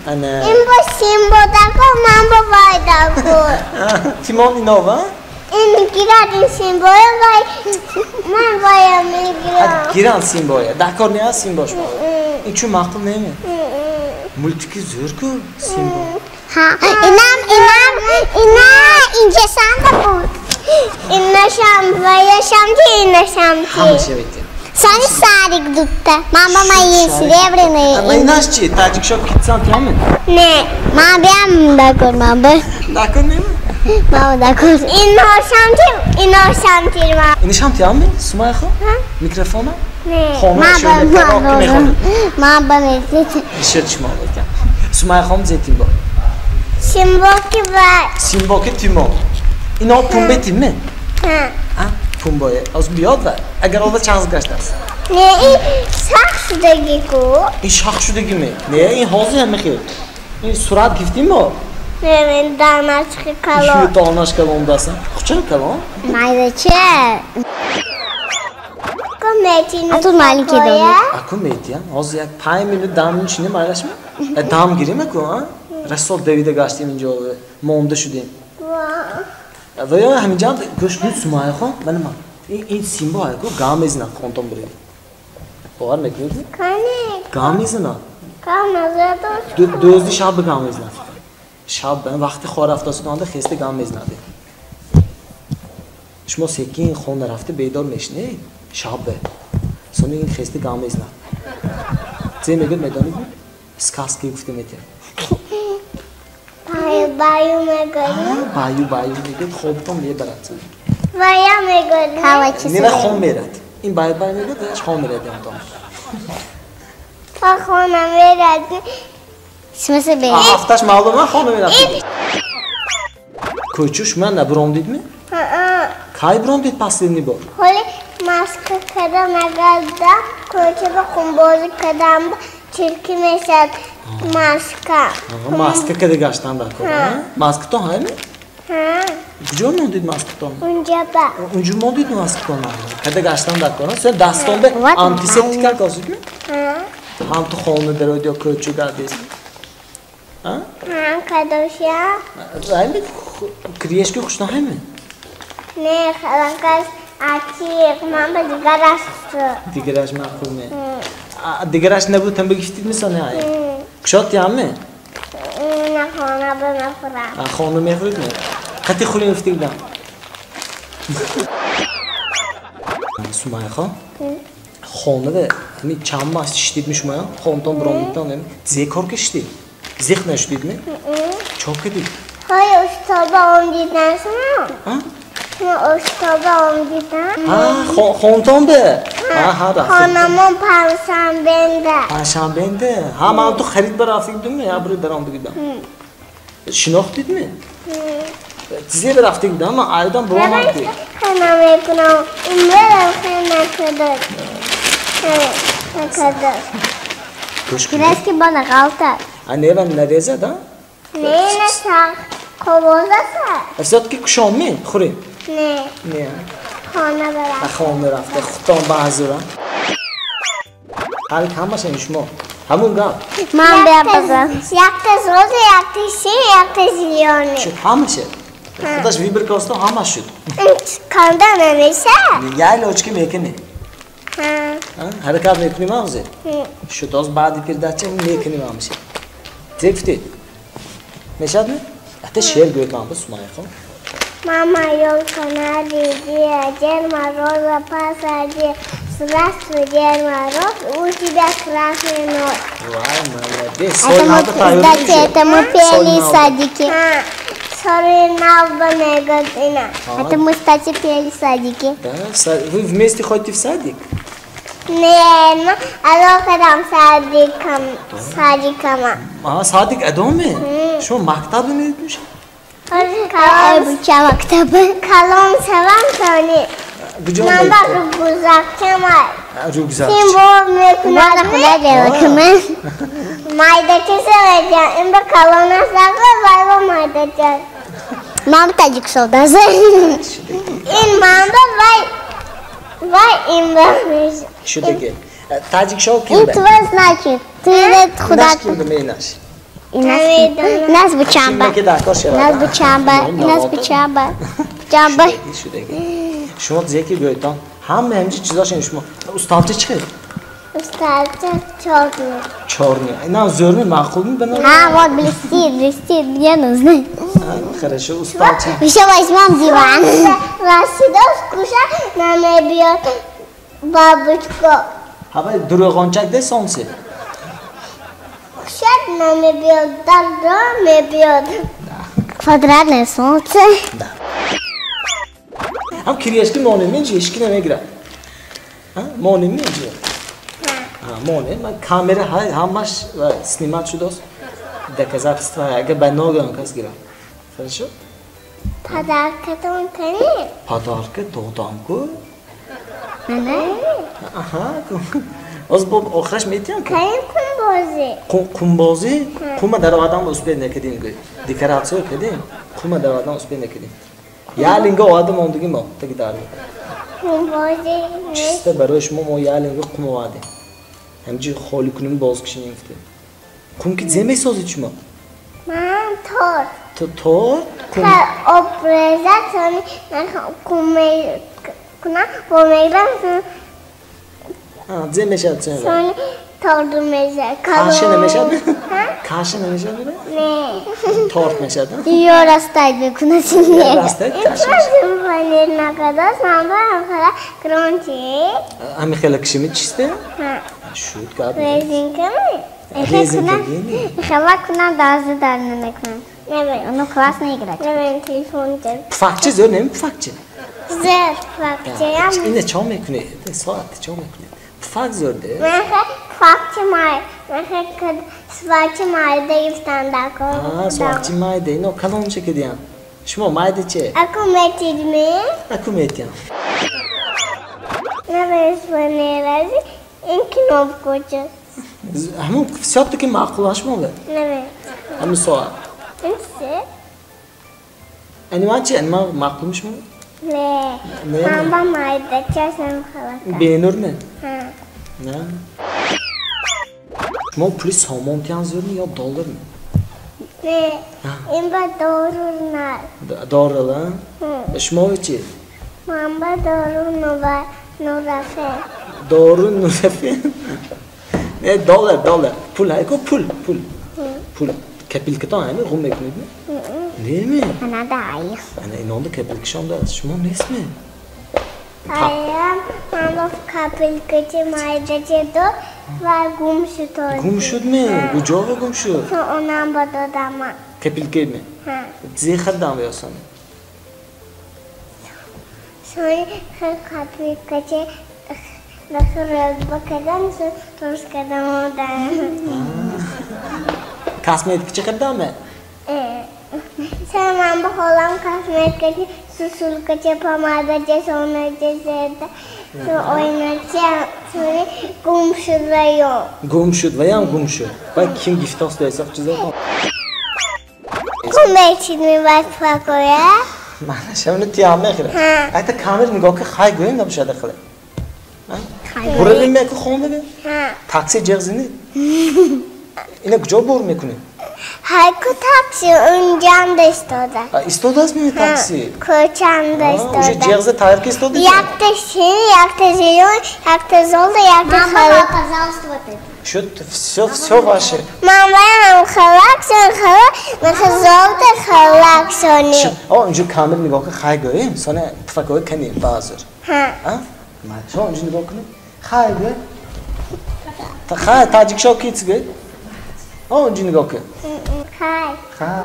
Ин бо Симбо дако, ман бо вай дако. Тимон инова? Ин гирад ин Симбоя вай, ман вая мегирам. Гиран Симбоя. Дакор не аст Симбо шумо? Ин чун маъқул неме? Мультики зӯр ку Симбо. Ҳа, инам, инам, ина инҷа санда буд. Инашам ваяшам ти, инашам ти. Ҳамаша метем. Сани сарик дутта. Мама мои серебряные. Ама инаш чи? Таҷикшо китсан тиаме? Не, ман биям дакор, ман б. Дакор неме? Мама дакор. Иношам ти, иношам ти ма. Инашам тиаме? Сумайхо? Микрофона? Не. Хона шояд ки мехонад. Ман ба метит. Шир чимо метам. Сумайхом зетим бо. Симбоки ва. Симбоки Тимон. Ино пумбе тиме? Ҳа. А, пумбое. Аз биёд ва. Агар ова чанз гаштааст. Не, ин сахт шудаги ку. Ин шах шудаги ме? Не, ин ҳозир ҳама хел. Ин сурат гифтим мо? Не, мен данашки калон. Шу донаш калон дасан. Хуча калон? Майдача. Ку мети. А тут маленький домик. А ку мети, ҳозир як 5 минут дам чинем майлашма? Дам гирем ку, а? Расол давида гаштем инҷо, монда шудем. Ва ё ҳаминҷа гӯш кунед Сумайхон, мана ман. Ин Симбо ҳай ку гам мезанад хонтон буред. Бовар мекунед? Кани? Гам мезанад. Гам назад. Дӯзди шаб гам мезанад. Шаб вақти хор рафтасуданда хеста гам мезанад. Шумо секин хона рафта бедор мешинед шаб. Сони ин хеста гам мезанад. Зе мегӯяд медонед? Сказки гуфта метиҳад. Баю баю мегӯяд. Баю баю мегӯяд, хобтон мебарад. Вая мегӯяд. Не, хом мерад. Ин баю баю мегӯяд, ваяш хом мерад ямтон. Па хона мерад. Смысл бе? Ҳафташ маълум, хона мерад. Кӯчу шумо набуромдидми? Ҳа. Кай буромдид последний бор? Ҳоли маска када нагардам, кӯча ба хунбозӣ кадам, чирки мешад маска. Маска када гаштан дар кор, маскатон ҳайми? Ҳа. Куҷо мондид маскатон? Унҷа ба. Унҷо мондид маскатон? Када гаштан дар кор, сен дастон бе антисептика косидми? Ҳа. Ҳам ту хона дароид ё кӯча гардез? Ҳа? Ҳа, кадошя. Ҳайми криешки хушно ҳайми? Не, халанкаш ачиқ, ман ба дигараш. Дигараш маъқул не. Дигараш набуд, там бигифтид мисони ҳай? Кушод ямми? На, хона ба мехӯрам. Хона мехӯрид ме? Қати хӯрем гуфтигдам. Сумайхо? Хона бе ҳами чанд маҳ шиштидми шумоям? Хонтон буромдидтон эми? Зе кор киштид? Зиқ нашудидми? Чо кардид? Ҳои устоба омдидан шумо? Шумо устоба омдидан? Ҳа, хонтон бе? Ҳа, рафтем. Хонамон панҷшанбенда. Панҷшанбенда? Ҳа, ман ту харид ба рафтигдимми? Я бири даромдигидам. Шинохтидми? Чизе ба рафтигидам, ман айдам буромадди. Хона мекунам. Имрӯз хона кардам. Накардам. Гӯш кунед. Кираски ба нағалта. А не, ва нарезад, а? Не, не сах. Ковозаса. Всё-таки кушомми? Хӯрем? Не. Не. Хона барам. Хона рафта. Худтон ба ҳазура. Ҳар ҳамаша ин шумо. Ҳамун гап. Ман биапазам. Якта роза, якта син, якта зелёный. Шуд ҳамаша. Худаш выбор кардастон ҳамаш шуд. Канда намеша? Як лочки мекунӣ. Ҳа. Ҳаракат мекунем ҳозир? Шуд, ҳозир баъди передача мекунем ҳамаша. Зе гуфтед? Мешавадми? Ата шеър гӯед ман ба Сумайхон. Мама, ёлка нарядила, Дед Мороза посадила. Здравствуй, Дед Мороз, у тебя красный нос. Вай, молодец. Это мы, кстати, это мы пели в садике. Это мы, кстати, пели в садике. Да, вы вместе ходите в садик? Не, ну, а там садиком, садиком. А, садик адоме? Шо, мактаб не идешь? Калон савам сони. Ман ба рюкзакчамай. Рюкзак. Символ мекунад. Майдача саваҷа. Ин ба калона сава вай ба майдача. Мам таҷик шудаза. Ин ман ба вай вай ин ба Шудаги. Таҷик шов ким Ин ба? твой значит. Ты худак. Инаш ким ба менаш? Нас бучамба. Нас бучамба. Нас бучамба. Чамба. Шумо зеки гӯйтон. Ҳама ҳамчи чизошин шумо. Усталча чӣ? Усталча чёрный. Чёрный. Ина зӯрми маъқулми ба А, вот блестит, блестит, мне нужны. Хорошо, усталча. Ещё возьмем диван. Расидос куша намебиёт бабочка. Ҳавай дурӯғончак де солнце. Кушад намебиёт, дарро мебиёт. Квадратное солнце. Да. Ҳам кирешки монем инҷи ҳеҷ ки намегирад. Монем инҷи. Монем. Камера ҳамаш снимать шудааст. Доказательства агар ба ногаҳон кас гирад. Хорошо? Подаркатон кунед? Подарка додам ку. Мана? Аҳа. Оз бо охираш метиҳам ку. Кунем қумбозӣ. Қумбозӣ? Қума даровардан успед накардем гӯй. Декоратсия кардем. Қума даровардан успед накардем. Ялинга оварда мондагӣ мо таги дарга. Қумбозӣ. Чиста барои шумо мо ялинга қум овардем. Ҳамҷи холӣ кунем боз кишинем гуфтем. Қум ки зе месозед шумо? Ман торт. Торт? Қум. Об резад, сони қум мекунам, бо мегирам. Зе мешавад сони? Сони торт мешавад. Каша намешавад? Каша намешавад? Не. Торт мешавад? Ё растает мекунад. Растает каша мешавад. Панир накардааст, ман ба ҳамхела крончи. Ҳамин хела кишими чисте? Шуд гап. Резинка ми? Резинка гини? Хела кунам, дазу дар намекунам. Ну классно играть. Пуфакчи зӯр неми пуфакчи? Зӯр пуфакчиям. Ина чо мекунед? Соат чо мекунед? Пуфак зӯр де? Пуфакчи май. Суфакчи майда гирифтан дар. Суфакчи майда. Ино калонча кардиям. Шумо майда че? Аку метидми? Аку метиям. Навес ин кнопкоча. Ҳамун всё-таки маъқул шумо? Навес. Ҳамун соат. Ин чӣ? Ани ман чи? Ани ман маъқулми шумо? Не. Ман ба майда чашм халака. Бенур не? Ҳа. Не. Шумо пули сомон тиям зӯрми ё долларми? Не. Ин ба дору на. Дору, а? Шумо чи? Ман ба дору нурафе. Дору нурафе? Не, доллар, доллар. Пул, ҳайко пул, пул. Пул. Копилкатон ҳами ғум мекунед? Не ми? Ана дай. Ана инонда копилкашон даст. Шумо нестми? Аям, ман ба копилкачи майдачи до ва гум шуд. Гум шуд ми? Куҷо гум шуд? Онам ба додама. Копилка ми? Ҳа. Зе хардам ёсони? Сони копилкачи рӯзба кардам, турс кардам одам. Косметика чӣ хардаме? Сан ман ба холам косметикачи, сусулкачи, помадачи, соначи, зеда, ойначи, сони гум шуд ваём. Гум шуд ваям гум шуд. Вай ким гифтост десақ чизо? Кум мечид мебад пакоя? Мана шавни тиям мехӯрад. Айта камера нигоҳ ки хай гӯем набошад хеле. Буравем меку хонда? Такси ҷеғ зинед? Ина куҷо бор мекунед? Ҳайку такси унҷанда истода. Истодааст ми такси? Кӯчанда истода. Уже ҷеғза тайёр ки истода? Якта син, якта зелён, якта золото, якта халак. Пожалуйста, вот это. Шуд, всё, всё ваше. Мамаям халак, сон халак, маха золото халак сони. О, инҷо камера нигоҳ кун, хай гӯем, сони пуфакҳои канем баъзур. Ҳа. Шумо инҷо нигоҳ кунед. Хай гӯ. Хай, таҷикшо киц гӯ. О, инҷо нигоҳ кун. Хай. Хай.